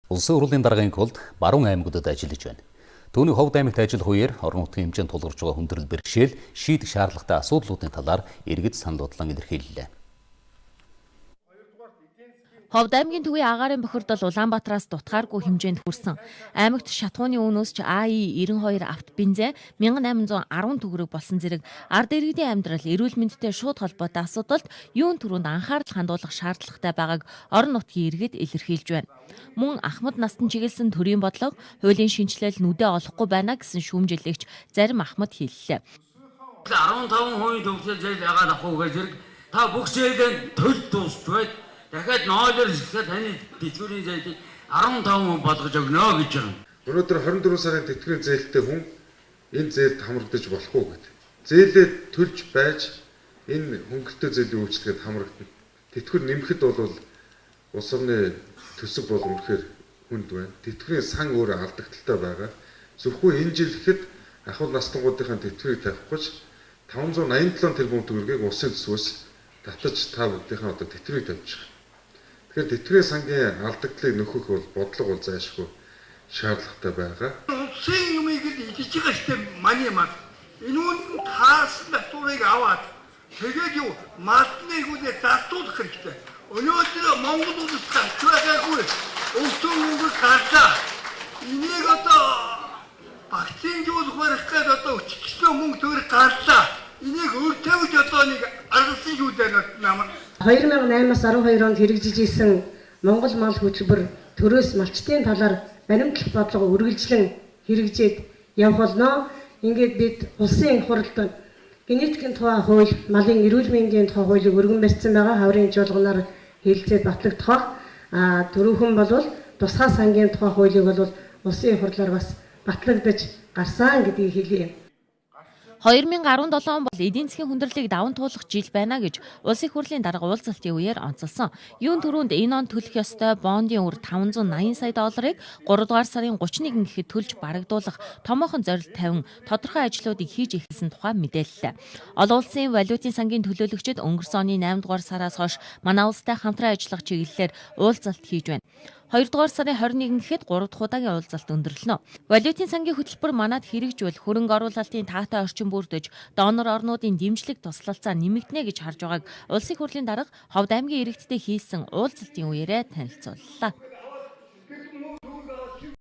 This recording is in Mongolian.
Улсын хурлын даргын хулд Баруун аймагудад ажиллаж байна. Түүний Ховд аймагт ажиллах үеэр орон нутгийн хэмжээнд тулгарч байгаа хүндрэл бэрхшээл шийдэх шаардлагатай асуудлуудын талаар иргэд санал бодлон илэрхийллээ. Ховд аймгийн төвийн агаарын бохирдол Улаанбаатараас дутгааргүй хэмжээнд хүрсэн. Аймагт шатхууны үнөөс ч АИ 92 авт бензин 1810 төгрөг болсон зэрэг ард иргэдийн амьдрал эрүүл мэндтэй шууд холбоотой асуудалд юун түрүүнд анхаарал хандуулах шаардлагатай байгааг орон нутгийн иргэд илэрхийлж байна. Мөн ахмад настан чиглэсэн төрийн бодлого, хуулийн шинжилэл нүдэ олохгүй байна гэсэн шүүмжлэгч зарим ахмад хэллээ. 15% төгсөл зээл ягаад авах уу гэж зэрэг та бүх зээлээ төлж дуусч байд. Дахиад ноолоор ихсээ таны тэтгэврийн зээлийг 15% болгож өгнө гэж байгаа. Өнөөдөр 24 сарын тэтгэврийн зээлтэй хүн энэ зээлд хамрагдаж болох уу гэдэг. Зээлээ төлж байж энэ хөнгөлөлтөө зээлийн үйлчилгээнд хамрагдана. Тэтгэвэр нэмэхэд бол улс орны төсөв бол үнэхээр хүнд байна. Тэтгэврийн сан өөрөө алдагдaltaй байгаа. Зөвхөн энэ жил гэхэд ахуй настангуудынхаа тэтгэврийг тавих гэж 587 тэрбум төгрөгийг улсын төсвөөс татаж та бүгдийнхээ одоо тэтгэврийг тавьж байгаа. Тэгэхээр тэтгэврийн сангийн алдагдлыг нөхөх бол бодлого бол зайлшгүй шаардлагатай байгаа. Улсын юмыг л идэж байгаа штэ манай мал. Энэ үнд таас татварыг аваад тэгээд юу малны хүүдээ зарцуулах хэрэгтэй. Өнөөдөр Монгол улс гарч байгаагүй өвсөн мөнгө гарлаа. Энийг одоо вакцинжуулах барих гээд одоо өччихсөн мөнгө төгрөг гарлаа. Энийг өр тавьж одоо нэг аргалсан шүү дээ намар. 2008-аас 12 онд хэрэгжиж исэн Монгол мал хөтөлбөр төрөөс малчдын талаар баримтлах бодлого үргэлжлэн хэрэгжээд явах болно. Ингээд бид улсын хурлд генетикийн тухай хууль, малын эрүүл мэндийн тухай хуулийг өргөн барьсан байгаа. Хаврын чуулганаар хэлэлцээд батлагдах бах. Түрүүхэн бол тусгай сангийн тухай хуулийг бол улсын хурлаар бас батлагдаж гарсан гэдгийг хэлье. 2017 он бол эдийн засгийн хүндрэлийг даван туулах жил байна гэж Улсын их хурлын дарга уулзалтын үеэр онцолсон. Юун түрүүнд энэ он төлөх ёстой бондын үр 580 сая долларыг 3 дугаар сарын 31 гэхэд төлж барагдуулах томоохон зорилт тавин тодорхой ажлуудыг хийж эхэлсэн тухай мэдээллээ. Олон улсын валютын сангийн төлөөлөгчид өнгөрсөн оны 8 дугаар сараас хойш манай улстай хамтран ажиллах чиглэлээр уулзалт хийж байна. 2 дугаар сарын 21 гэхэд 3 дахь удаагийн уулзалт өндөрлөнө. Валютын сангийн хөтөлбөр манад хэрэгжвэл хөрөнгө оруулалтын таатай орчин бүрдэж донор орнуудын дэмжлэг туслалцаа нэмэгдэнэ гэж харж байгааг Улсын их хурлын дарга Ховд аймгийн иргэдтэй хийсэн уулзалтын үеэрээ танилцууллаа.